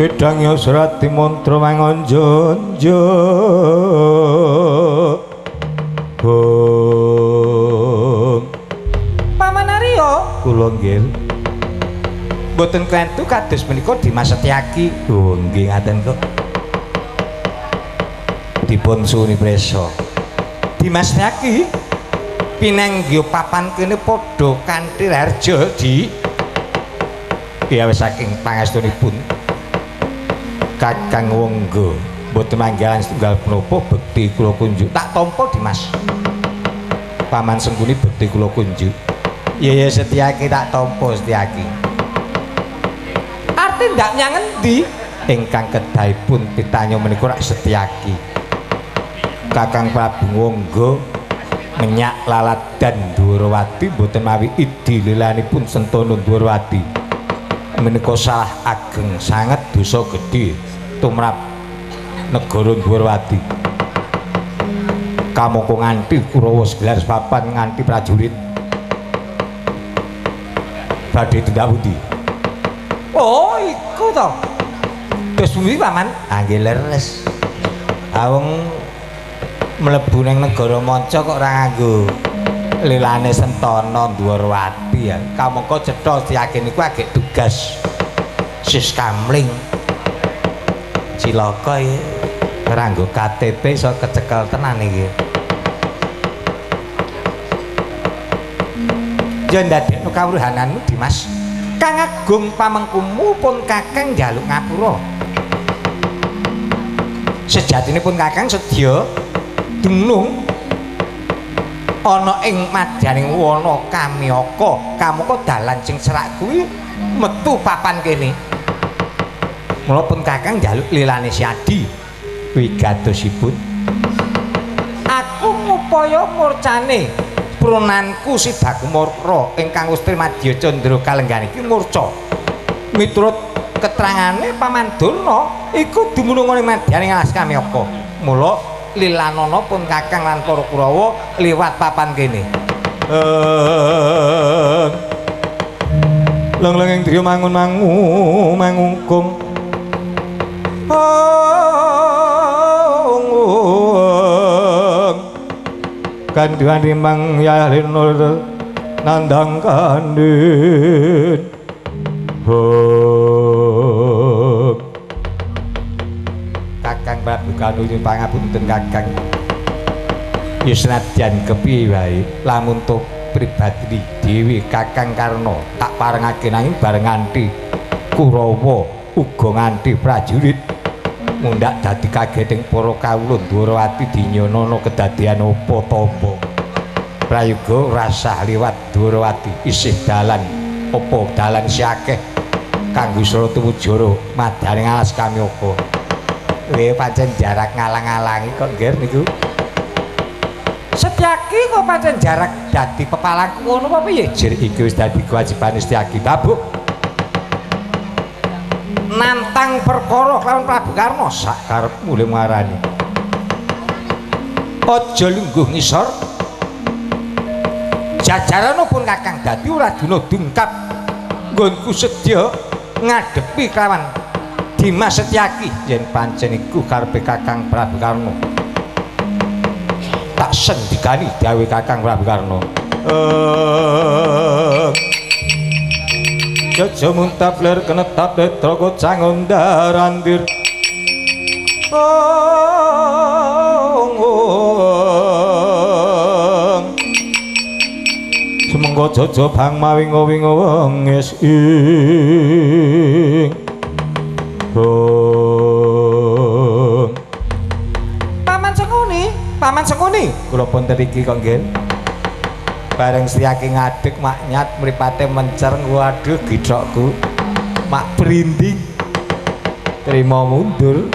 Bedang Yasrati mantra mangonjonjo. Hong. Paman Arya, Kula nggih. Mboten klentu kados menika Dimas Setyaki. Oh, nggih ngaten kok. Dipun suwuni prisa. Dimas Setyaki pinanggih papan kene padha kanthi harja di ya wis saking pangestunipun Kakang Wonggo mboten manggihan setunggal menapa bekti kula kunjuk. Tak tampa Dimas. Paman Sengkuni bekti kula kunjuk. Iya ya Setyaki tak tampa Setyaki. Arti ndak nyang endi? Ingkang kedahipun pitanya menika rak Setyaki. Kakang Prabu Wonggo menyak laladan Dwarawati mboten mawi idi lilanipun Sentana Dwarawati. Menika salah ageng sanget dosa gedhe tumrap negara Dwarawati. Kamangka nganti Kurawa segelar papan nganti prajurit badhe tindak pundi? Oh, iku to. Terus pundi Paman? Ah nggih leres. Awong mlebu ning negara manca kok ora nganggo lilane Sentana Dwarawati ya. Kamangka cetha Setyaki niku agek tugas Siskamling. Cilaka ya. Ora nggo KTP iso kecekel tenan iki. Ya ndadekno kawruhananmu Dimas. Kang Agung pamengkumu pun Kakang njaluk ngapura. Sejatine pun Kakang sedya dunung ana ing madyaning wana Kamyaka. Kamangka dalan sing serak kuwi metu papan kene. Mula pun Kakang njaluk lilane Siadi wigatosipun. Aku ngupaya murcane prunanku Sidakumara ingkang wis trimadya candra kalenggan iki murca. Miturut keterangane Paman Durna iku dumunung ing madyaning alas Kamyaka. Mula lilanana pun Kakang lan para Kurawa liwat papan kene. Leng-lenging driya mangun mangu mangungkung. Kanduan rimang yalinur nandang kandin. Kakang Prabu Kanu nyuwun pangapunten Kakang. Ya senadyan kepiye wae lamun to pribadi dhewe Kakang Karna tak parengake nanging bareng nganti Kurawa uga nganti prajurit mundhak dadi kageting para kawula Dwarawati dinyonono kedadean apa tapa. Prayoga rasah liwat Dwarawati isih dalan apa dalan isih akeh kanggo sira tumujara madyaning alas Kamyaka. Kowe pancen jarak ngalang-alangi kok nggih niku. Setyaki kok pancen jarak dadi pepalangku ngono apa piye? Jir iki wis dadi kewajibane Setyaki. Babuk nantang perkara kelawan Prabu Karna sak karepmu le marani. Aja lungguh ngisor. Jajarana pun Kakang dadi ora dina dungkap nggonku sedya ngadepi kelawan Dimas Setyaki yen pancen iku karepe Kakang Prabu Karna. Tak sendikani dawuh Kakang Prabu Karna. Jaja muntap lir kenetap netra kocang ondarandir. Sumengko jaja bang mawingo-wingo wengis ing. Paman Sengkuni, Paman Sengkuni, kula pun teriki kok nggih. Bareng Setyaki ngadeg maknyat mripate mencer, waduh githokku mak brinding. Trima mundur.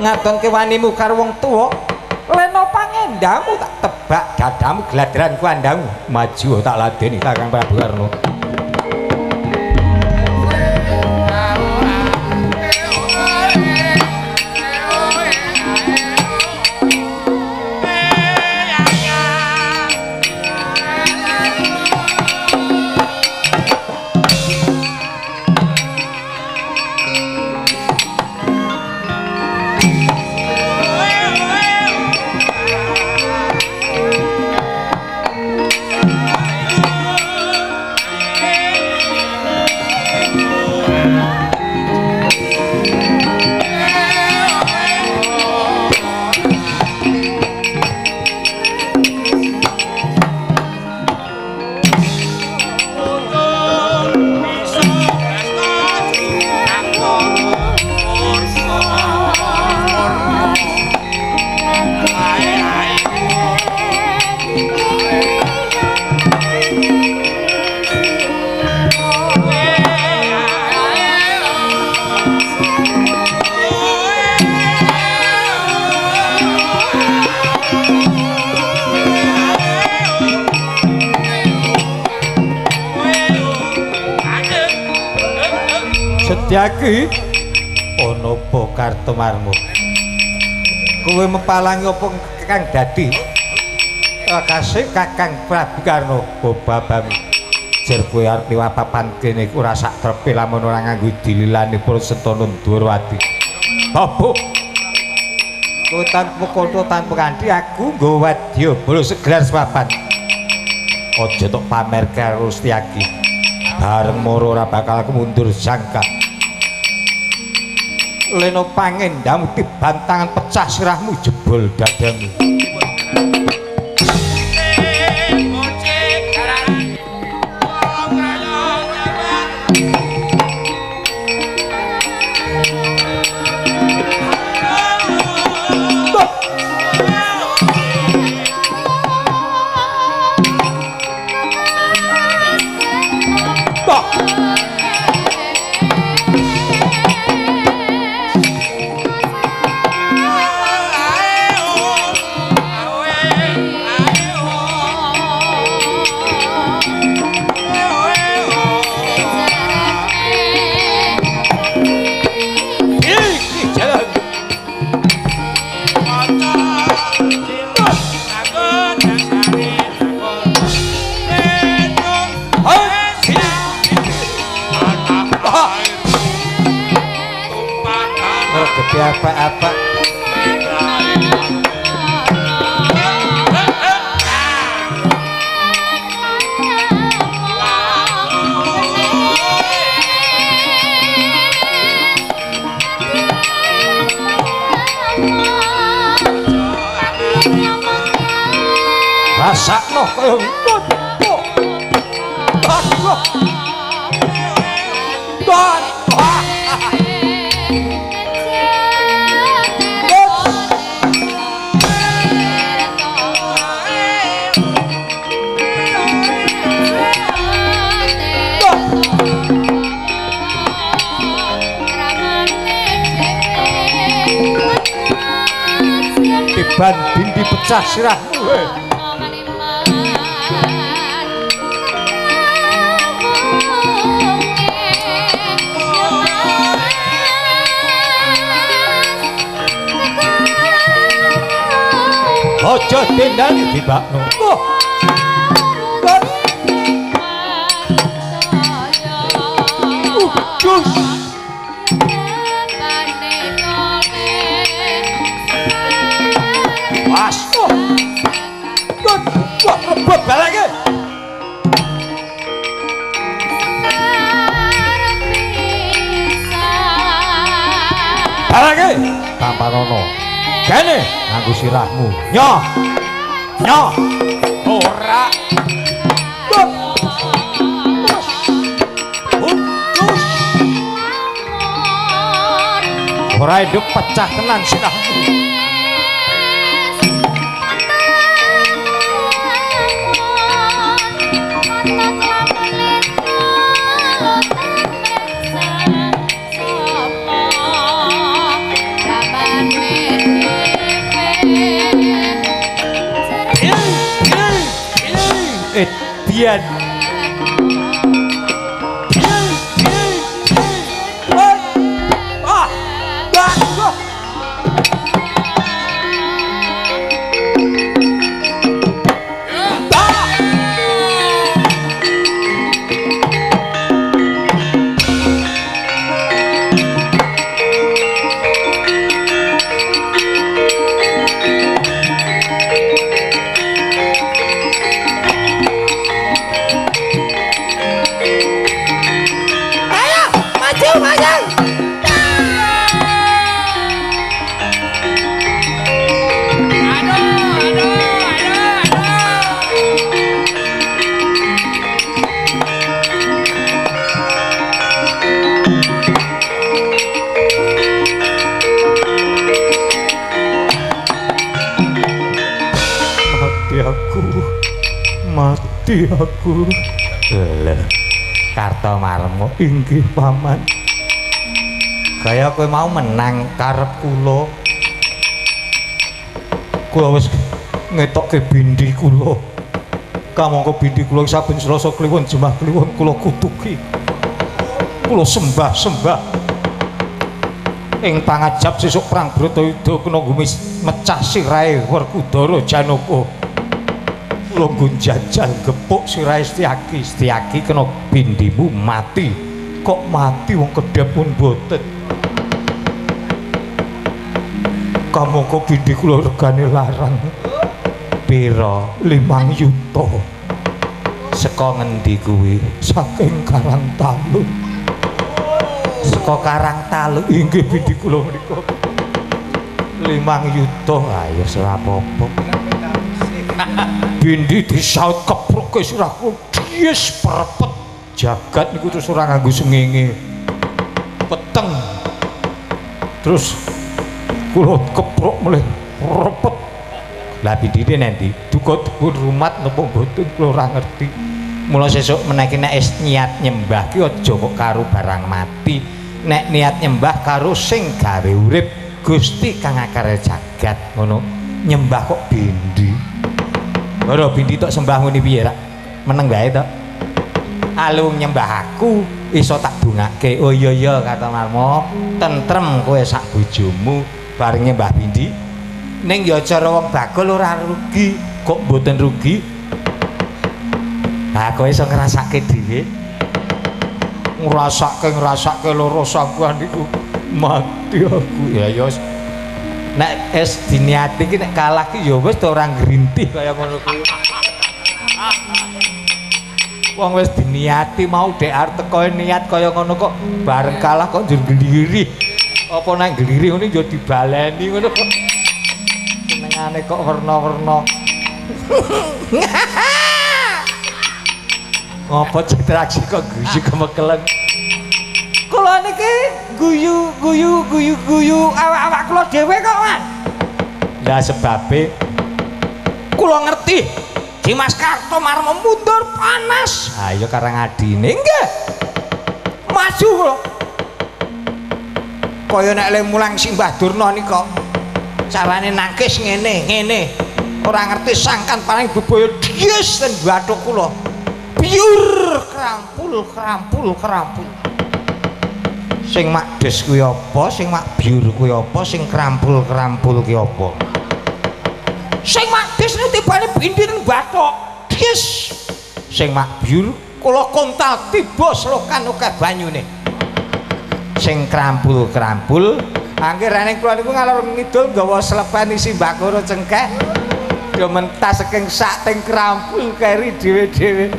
Ngatonke wanimu karo wong tuwa, lena pangendamu tak tebak dadamu gladran ku andamu. Maju tak ladeni Kakang Prabu Karna. Setyaki. Ana apa Kartomarmo? Kowe mepalangi apa kang dadi lekase Kakang Prabu Karna babamu. Jer kowe arep liwat papan kene iku ora sak trepe lamun ora nganggo dililane para Sentana Ndorowati. Babuk. Kowe tanpa kotha tanpa kanthi aku nggo wadya bala segelar sepapan. Aja tok pamer karo Setyaki. Bareng moro ora bakal aku mundur sangka. Leno pangendamu dibantangan pecah sirahmu jebol dadamu. Apa-apa rasakno kaya ngono. Ban bindi pecah sirahmu. Aja dendani dibakno. Oh. Jus. Was. Wah, rebut balake. Balake tampanono. Kene nganggo sirahmu. Nyoh. Nyoh. Ora. Ora hidup pecah tenan sirahmu. Edian. Mati aku. Lho, Kartomarmo inggih paman. Kaya kowe mau menang karep kula. Kula wis ngetokke bindi kula. Kamangka bindi kula saben Selasa Kliwon Jemah Kliwon kula kutuki. Kula sembah-sembah. Ing pangajap sesuk perang Bratayuda kena gumis mecah sirahe Werkudara Janaka. Kula nggon jajal gepuk sirahe Setyaki. Setyaki kena bindimu mati. Kok mati wong kedhep pun boten. Kamangka bindi kula regane larang. Pira? 5 yuta. Saka ngendi kuwi? Saking Karangtalun. Saka Karangtalun inggih bindi kula menika. 5 yuta. Ayo ora apa-apa. Bindi disaut kepruke sirahku dies perepet. Jagat niku terus ora nganggo sengenge. Peteng. Terus kula kepruk mulih repet. Lah bindine nanti duka dipun rumat napa mboten kula ora ngerti. Mula sesuk menaiki nek wis niat nyembah ki aja kok karo barang mati. Nek niat nyembah karo sing gawe urip, Gusti kang akare jagat ngono. Nyembah kok bindi. Ora bindi tok sembah ngene piye rak? Meneng wae tok. Alung nyembah aku iso tak dongake. Oh iya iya Kartomarmo, tentrem kowe sak bojomu bareng nyembah bindi. Ning ya cara wong bakul ora rugi, kok mboten rugi? Lah kowe iso ngrasake dhewe. Ngrasake loro sampean niku mati aku. Ya ya nek wis diniati iki nek kalah ki ya wis to ora ngrintih kaya ngono kuwi. Wong wis diniati mau dek arep teko niat kaya ngono kok bareng kalah kok njur glirih. Apa nek glirih ngono ya dibaleni ngono. Senengane kok werna-werna. Ngopo Citraksi kok guyu kemekelen. Kula niki guyu guyu guyu guyu awak-awak kula dhewe kok, Mas. Lah sebabe kula ngerti Dimas Kartomarmo mundur panas. Ayo karang adine nggih. Maju kula. Kaya nek le mulang Simbah Durna nika. Carane nangkis ngene, ngene. Ora ngerti sangkan paling bebaya dies ten bathuk kula. Biur krampul krampul krampul. Sing makdes kuwi apa, sing makbiur kuwi apa, sing krampul-krampul kuwi apa? Sing makdes niku tibane bindi teng bathuk. Dies. Sing makbiur kula kontal tiba slokan akeh banyune. Sing krampul-krampul angger rene kula niku ngalor ngidul nggawa slepen isi mbakoro cengkeh. Do mentas saking sak teng krampul keri dhewe-dhewe.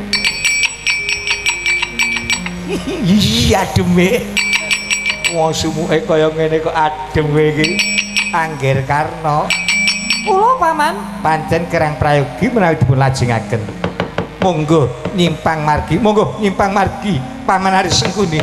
Iya ademe. Wong sumuke kaya ngene kok adem kowe iki. Angger Karna. Kula paman pancen kerang prayogi menawi dipun lajengaken. Monggo nyimpang margi, monggo nyimpang margi Paman Aris Sengkuni.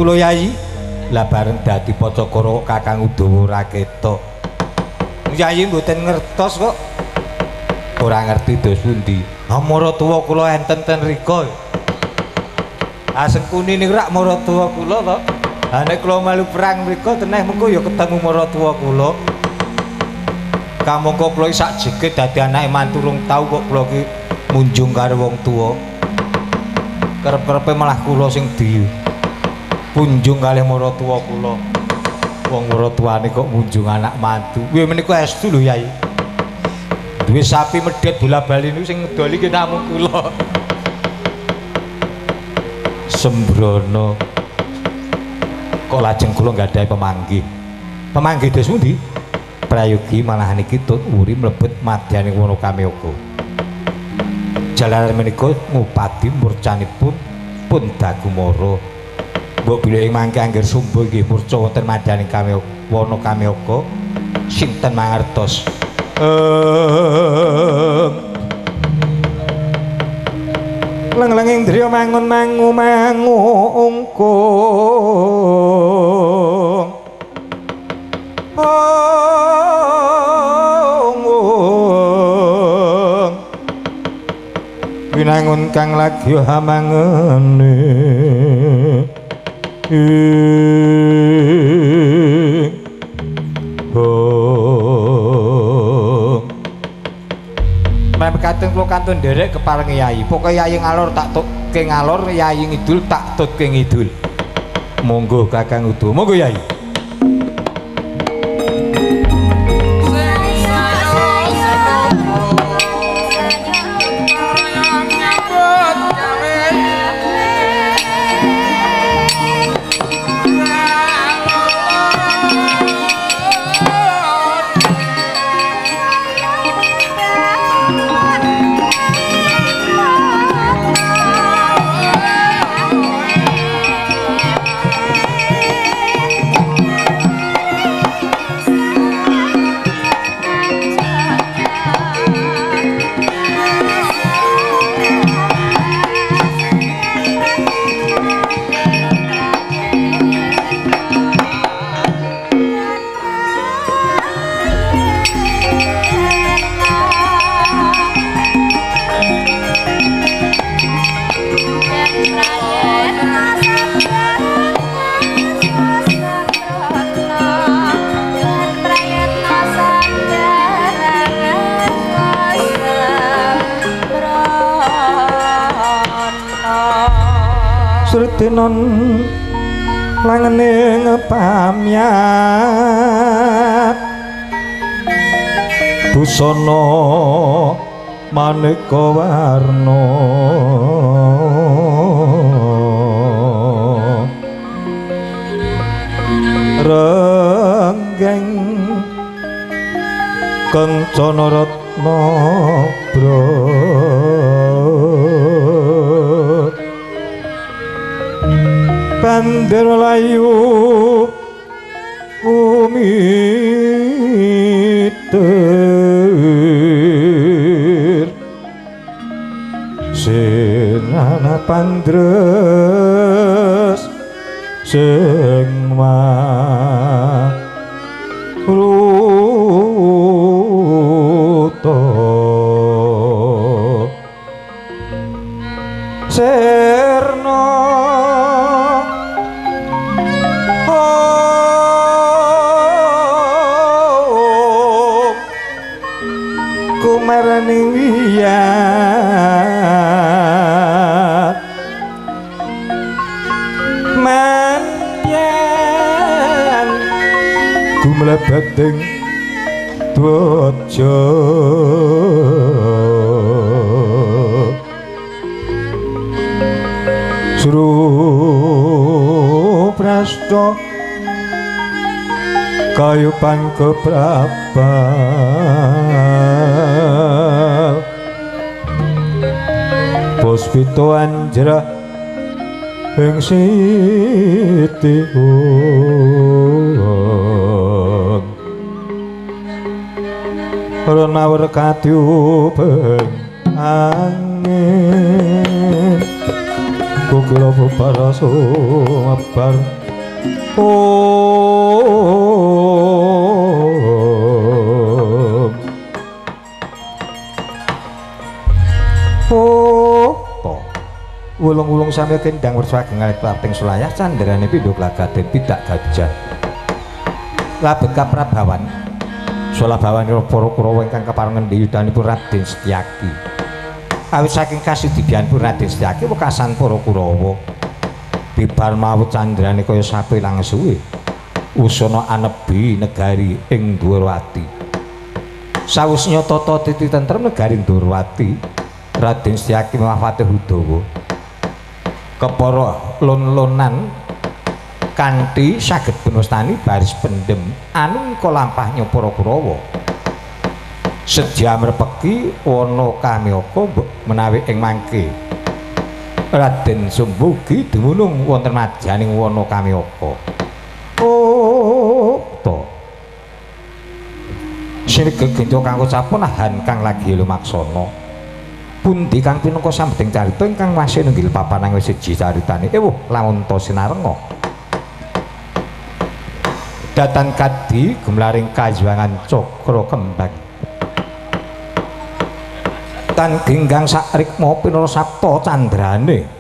Kula Yayi lah bareng dadi Pacakara Kakang Udawa ora ketok. Yayi mboten ngertos kok. Ora ngerti dos pundi. Ha maratuwa kula enten ten rika. Ha Sengkuni niku rak maratuwa kula to. Ha nek kula melu perang mriku teneh mengko ya ketemu maratuwa kula. Kamangka kula iki sak jege dadi anake mantu rung tau kok kula iki munjung karo wong tuwa. Kerep-kerepe malah kula sing di punjung kalih maratuwa kula. Wong maratuwane kok munjung anak mantu. Piye menika estu lho Yai. Duwe sapi medhit bola-bali niku sing ngedoli ki namung kula. Sembrono. Kok lajeng kula nggadahi pemanggih. Pemanggih dos pundi? Prayogi malah niki tut wuri mlebet madyaning wana Kamyoga. Jalaran menika ngupadi murcanipun pun dagumara. Mbok bilih ing mangke angger sumba inggih murca wonten madyaning Kamyaka wana Kamyaka sinten mangertos. Leng-lenging driya mangun mangu mangu ungkung. Winangun kang lagi hamangene ing hong. Mekaten kula kantun nderek kepareng yai. Pokoke yai ngalor tak tutke ngalor, yai ngidul tak tutke ngidul. Monggo Kakang Udo, monggo yai. Sretinon langening pamyat busana maneka warna renggeng kencana ratna bra bandir layu kumiter senana pandres sing maruta serna kumaraning wiyat manyan gumlebeting dwaja Sruprasta kayupan keprabal puspita anjra ing siti ung ron mawar katiupeng angin kukila para sumabar om oh wulung-wulung samya kendang wersa ageng alit prapting sulayah candrane pindha glagaden pidak gajah labet kaprabawan sulabawan para Kurawa ingkang kepareng ngendi yudanipun Raden Setyaki. Awit saking kasidibyanipun Raden Setyaki wekasan para Kurawa bibar mawut candrane kaya sapi lang suwe usana anebi negari ing Dwarawati. Sawusnya tata titi tentrem negari Dwarawati, Raden Setyaki mawafate Hudawa. Kepara lon-lonan kanthi saged punustani baris pendem anungka lampahnya para Kurawa. Sedya mrepeki wana Kamyaka menawi ing mangke Raden Sumbugi dumunung wonten madyaning wana Kamyaka. Oh, to. Sing gegento kanggo sapunahan kang lagi lumaksana. Pundi kang pinangka sambeding carita ingkang masih nunggil papan ang wis siji caritane. Ewuh lamun ta sinarenga. Datan kadi gumlaring kajuwangan cakra kembang. Tan genggang sakrikma pinara sapta candrane.